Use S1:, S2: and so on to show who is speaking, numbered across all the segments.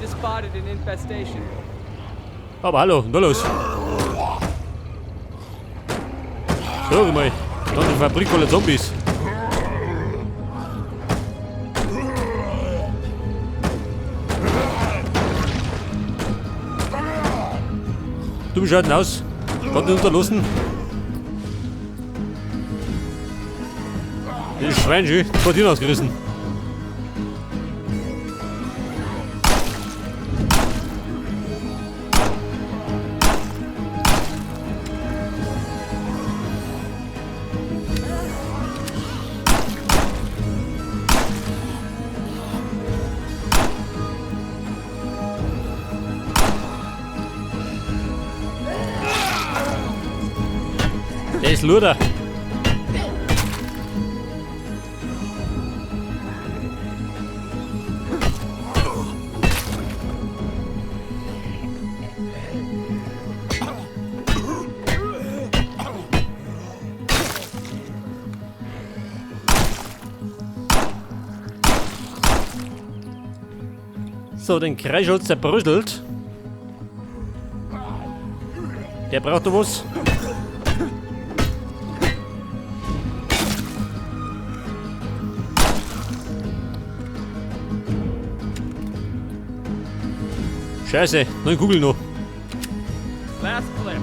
S1: just spotted an infestation.
S2: Aber hallo, da los. Sag mal, da die Fabrik voller Zombies. Du, wie schaut denn aus? Kann ich unterlassen? Das Schwein schön, das hat ausgerissen. Der ist Luder. So, den Kreischholz zerbröselt. Der braucht doch was. Scheiße, neun Kugeln noch.
S1: Last clip.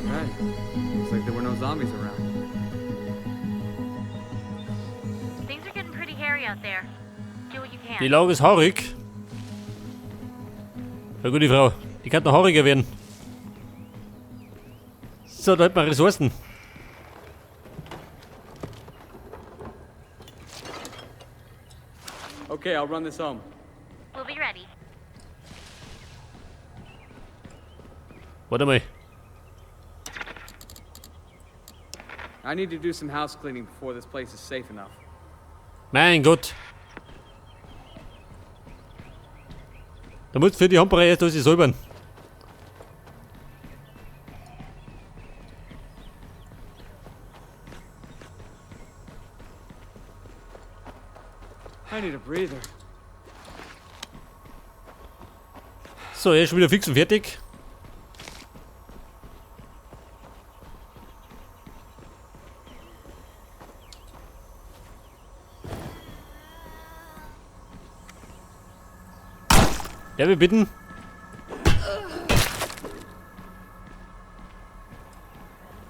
S1: Okay. Looks like there were no zombies around.
S3: Things are getting pretty hairy out there. Do what you can.
S2: Die Lage ist haarig. Na gute Frau, die kann noch haariger werden. So, da hat man Ressourcen.
S1: Okay, I'll run this home.
S3: We'll be ready.
S2: Warte mal.
S1: I need to do some house cleaning before this place is safe enough.
S2: Mein Gott. Da muss für die Handbreit erst alles säubern.
S1: I need a breather.
S2: So, er ist schon wieder fix und fertig. Ja, wir bitten.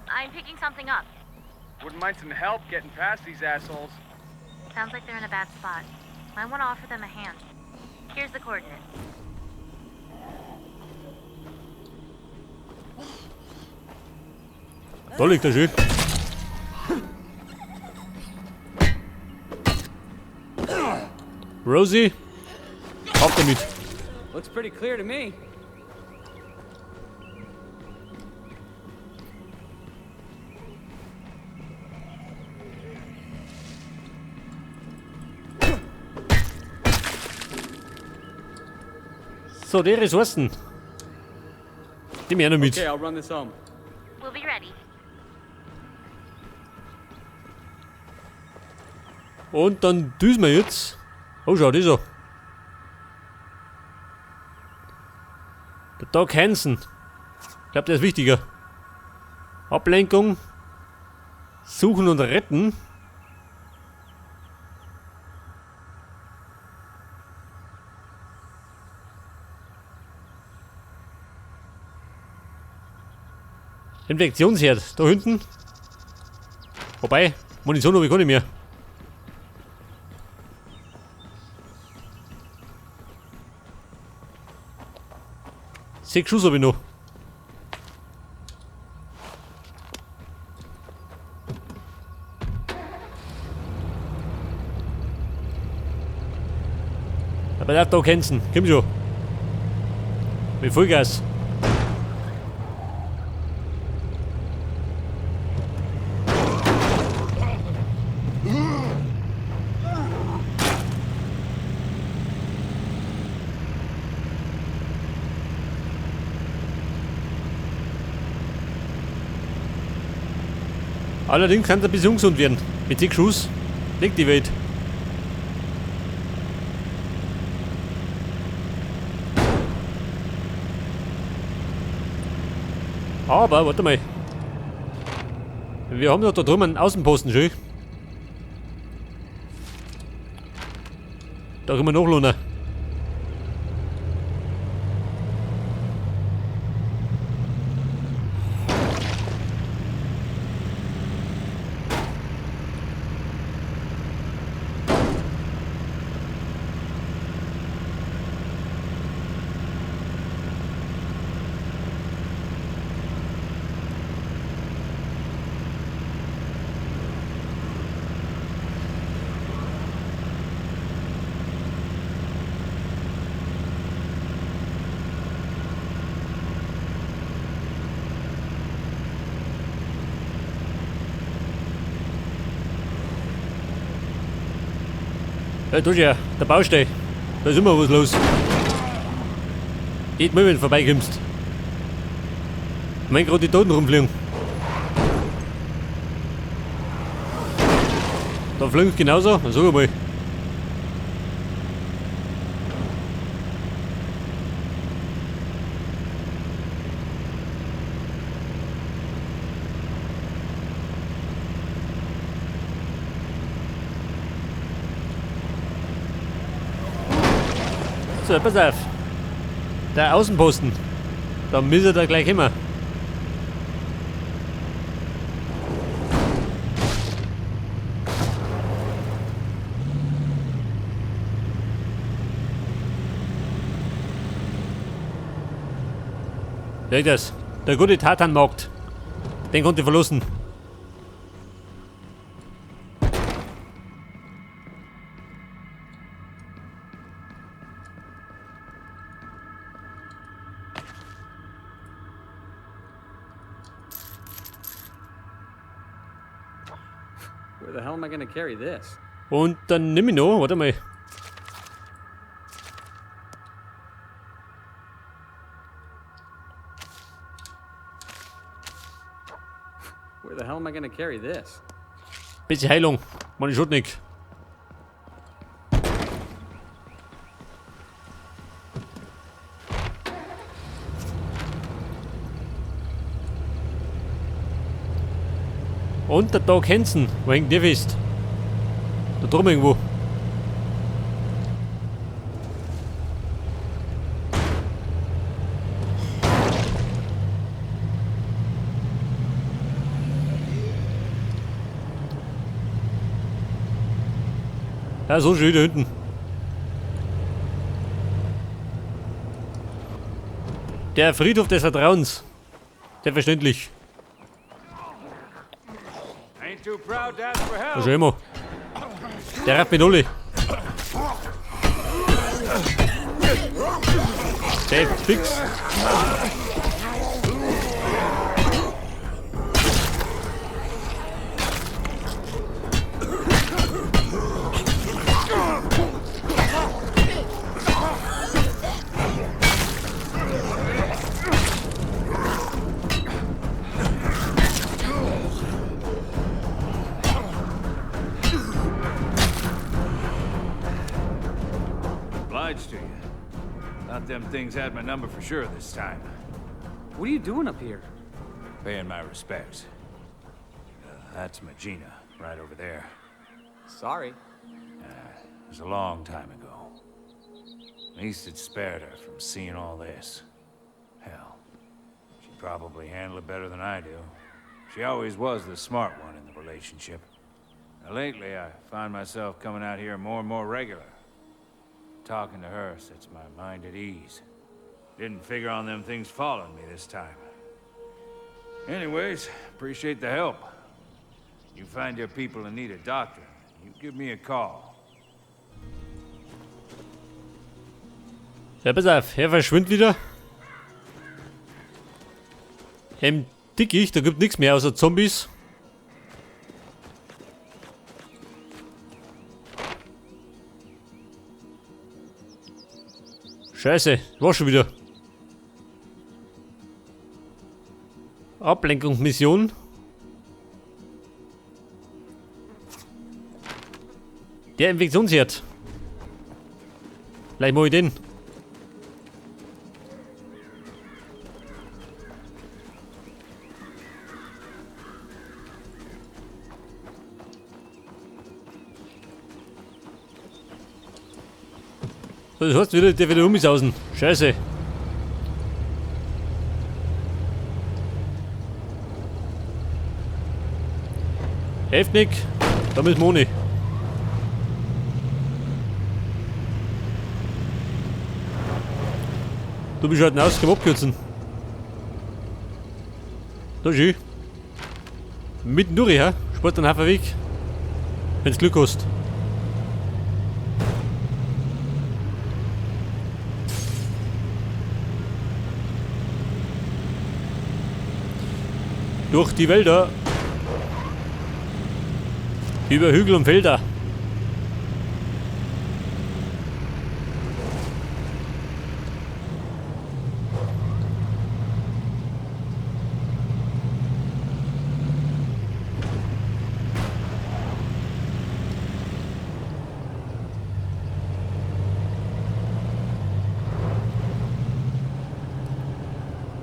S3: I'm picking something up.
S1: Wouldn't mind some help getting past these assholes.
S3: Sounds like they're in a bad spot. Might want to offer them a hand. Here's the coordinates.
S2: Da liegt er schön. Rosie, auf damit.
S1: Looks pretty clear to me.
S2: So, die Ressourcen. Die mehr noch mit.
S1: Okay, I'll run this home.
S3: We'll be ready.
S2: Und dann düsen wir jetzt. Oh, schau, das ist er. Der Doc Hansen. Ich glaube, der ist wichtiger. Ablenkung. Suchen und retten. Infektionsherd. Da hinten. Wobei, Munition habe ich gar nicht mehr. 6 Schuss habe ich noch. Aber der Doc Hansen, komm schon. Mit Vollgas. Allerdings kann es ein bisschen ungesund werden. Mit 6 Schuss liegt die Welt. Aber, warte mal. Wir haben doch da drüben einen Außenposten, schön. Da können wir nachlohnen. Ja, da ist ja der Baustelle. Da ist immer was los. Geht mal, wenn du vorbeikommst. Ich mein, gerade die Toten rumfliegen. Da fliegen sie genauso. Dann sag ich mal. So, pass auf. Der Außenposten. Da müsste er gleich immer. Sag das. Der gute Tatanmarkt. Den konnte ich verlassen.
S1: Where the hell am I gonna carry this?
S2: Und dann nimm ich noch, warte mal.
S1: Where the hell am I gonna carry this?
S2: Bisschen Heilung, meine Schutnik. Und der Doc Hansen, wo hängt der fest? Da drüben irgendwo. Ja, so schön da hinten. Der Friedhof des Vertrauens. Selbstverständlich. Da schau immer. Der rafft mit alle. Der fix.
S4: Obliged to you. Thought them things had my number for sure this time.
S1: What are you doing up here?
S4: Paying my respects. That's Magina, right over there.
S1: Sorry.
S4: It was a long time ago. At least it spared her from seeing all this. Hell, she'd probably handle it better than I do. She always was the smart one in the relationship. Now, lately, I find myself coming out here more and more regular. Talking to her sets my mind at ease. Didn't figure on them things following me this time. Anyways, appreciate the help. You find your people in need of doctor, you give me a call.
S2: Ja, pass auf, er verschwindet wieder. Im Dickicht, da gibt nichts mehr außer Zombies. Scheiße, war schon wieder. Ablenkungsmission. Der Infektionsherd. Vielleicht mach ich den. Das heißt wieder, der wieder umsausen. Scheiße. Hilft nix. Da müssen wir ohne. Du bist halt raus, abkürzen. Da schön. Mitten durch, ja? Sport den Haufen Weg. Wenn's Glück hast. Durch die Wälder. Über Hügel und Felder.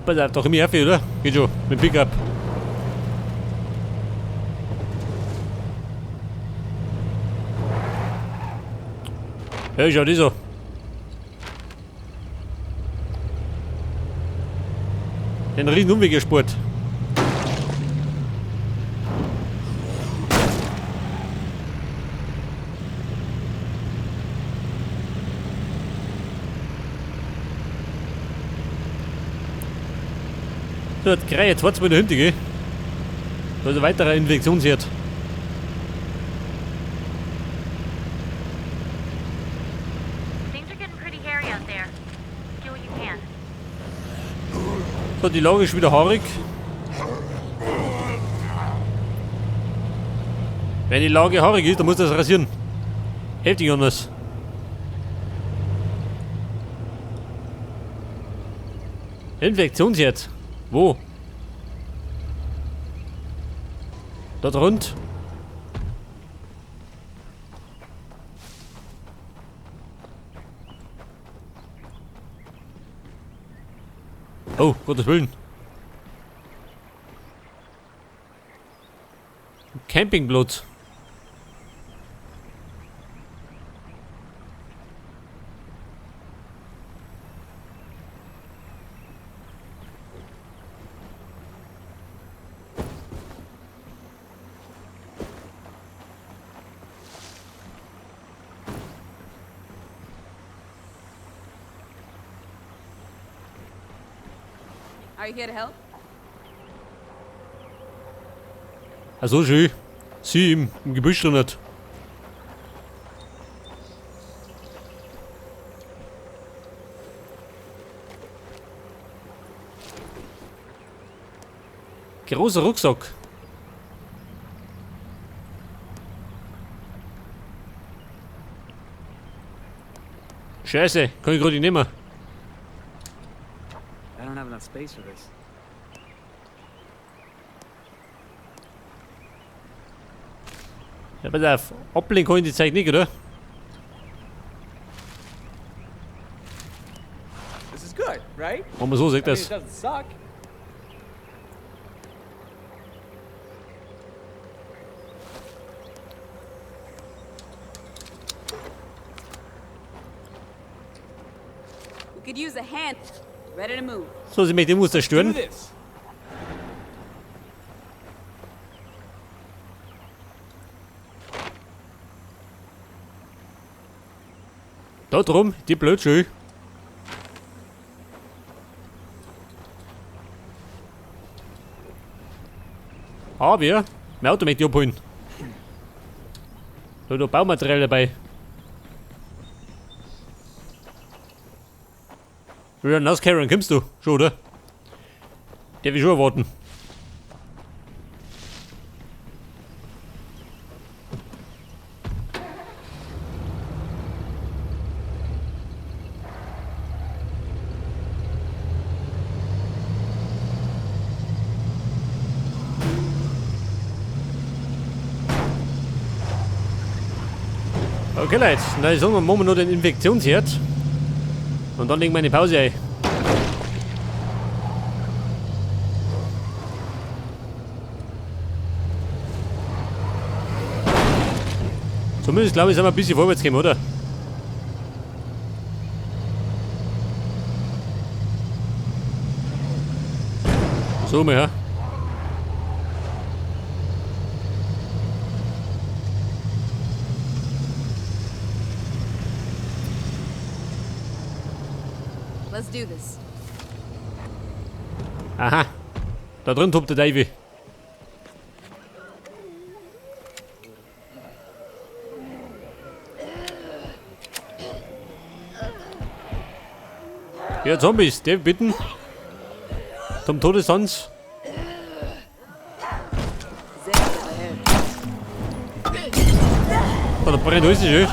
S2: Pass auf, doch immer auf, oder? Geht schon, mit dem Pickup. Ja, schau das so. Den riesen Umweg gespurt. So, jetzt gleich, jetzt wart's mal dahinter, gell? Da ist ein weiterer Infektionsherd. So, die Lage ist wieder haarig. Wenn die Lage haarig ist, dann muss das rasieren. Heftig anders. Infektionsherd. Wo? Dort rund. Oh, Gottes Willen. Campingplatz.
S5: Are you here to help?
S2: Also schön. Sie im Gebüsch drin hat. Großer Rucksack. Scheiße, kann ich gerade nicht nehmen.
S1: I don't have enough space for this.
S2: Ja, pass auf, ablenken kann ich die Zeit nicht, oder?
S1: This is good, right?
S2: Machen wir so, sagt
S1: I mean,
S2: das.
S1: it doesn't suck.
S5: We could use a hand. Ready to move.
S2: So, sie möchte muss zerstören.
S1: Do this.
S2: Da drum, die blöd schön. Aber mein Auto möchte ich abholen. Da ist noch Baumaterial dabei. Ja, nass, Karen, kommst du? Schon, oder? Der will schon erwarten. Okay, Leute, dann sagen wir, machen wir noch den Infektionsherd. Und dann legen wir eine Pause ein. Zumindest glaube ich, sind wir ein bisschen vorwärts gekommen, oder? So mal, ja.
S5: Let's do this.
S2: Aha. Da drin tobt der Davy. Ja, Zombies, der bitten. Zum Todestanz. Da brennt alles schön.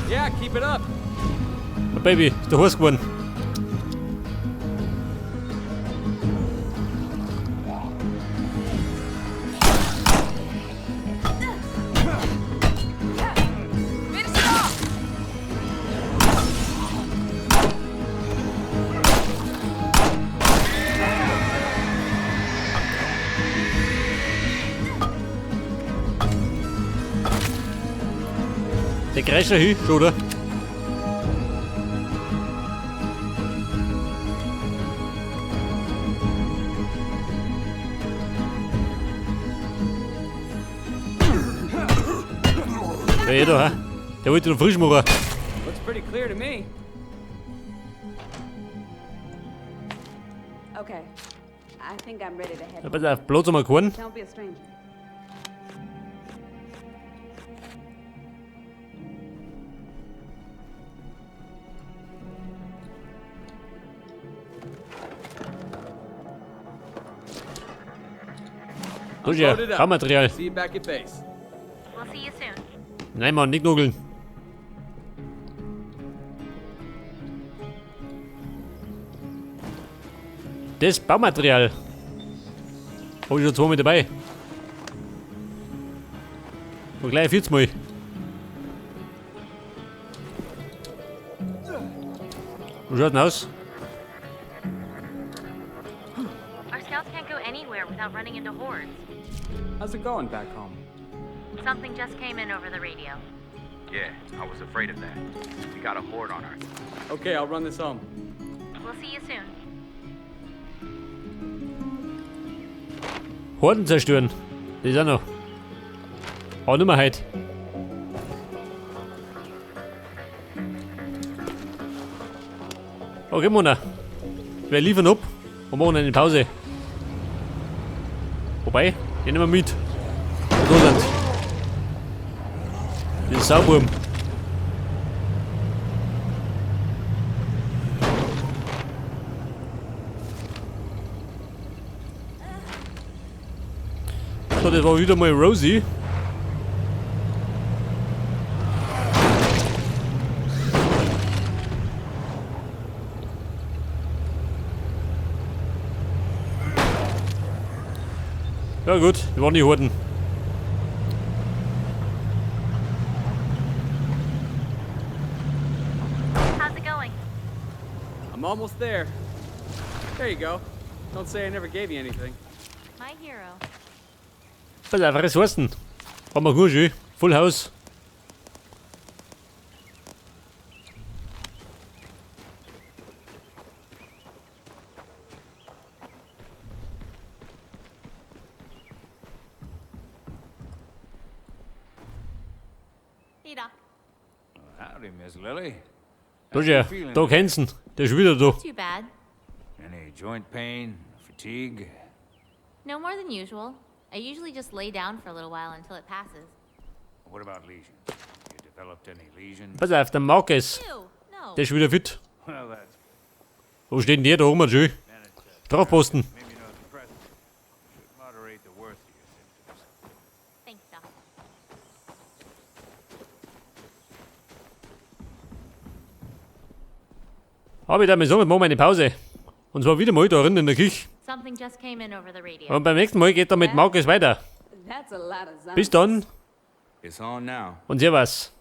S1: Yeah, keep it up.
S2: Oh, Baby, ist der heiß geworden. Der Kreischer hin, schon, oder? Ja, jeder, hä? Der wollte noch frisch machen.
S1: Looks pretty clear to me.
S5: Okay. I think I'm ready to head.
S2: Ja, pass auf, Platz haben wir keinen.
S5: Don't be a stranger.
S2: So, ja,
S1: Loaded up.
S2: Baumaterial.
S1: See you back at base.
S3: We'll see you soon.
S2: Nein, Mann, nicht nugeln. Das Baumaterial. Hab ich schon zweimal dabei. Und gleich 40 Mal. Wie schaut denn aus?
S3: Our scouts can't go anywhere without running into hordes.
S1: How's it going back home?
S3: Something just came in over the radio.
S6: Yeah, I was afraid of that. We got a horde on our...
S1: Okay, I'll run this home.
S3: We'll see you soon.
S2: Horden zerstören. Das ist auch noch. Auch nicht mehr heute. Okay, Mona. Wir liefern ab und machen eine Pause. Wobei, den nehmen wir mit. Da sind. Den Sauwurm. So, das war wieder mal Rosie. Ja gut, wir waren die Horden.
S3: How's it going?
S1: I'm almost there. There you go. Don't say I never gave you anything.
S3: My hero.
S2: Pass auf, Ressourcen. Haben wir gut, schön. Full House.
S3: Hey, Doc.
S4: Howdy, Miss Lilly.
S2: Da ist er. Doc Hansen. Der ist wieder da.
S3: Too bad.
S4: Any joint pain? Fatigue?
S3: No more than usual. I usually just lay down for a little while until it passes.
S4: What about lesions? You developed any lesions?
S2: Pass auf, der Marcus.
S3: Ew, no. No.
S2: Der ist wieder fit.
S4: Well, that's
S2: Wo steht denn der da oben, Jö? Strafposten.
S4: maybe no depressant. Should moderate the worst of your symptoms.
S3: Thanks, Doc.
S2: Hab ich da mal so, machen wir eine Pause. Und zwar wieder mal da drin in der Küche.
S3: Something just came in over the radio.
S2: Und beim nächsten Mal geht da mit Markus weiter.
S5: That's a lot of zombies.
S2: Bis dann
S1: It's on now.
S2: und Servus.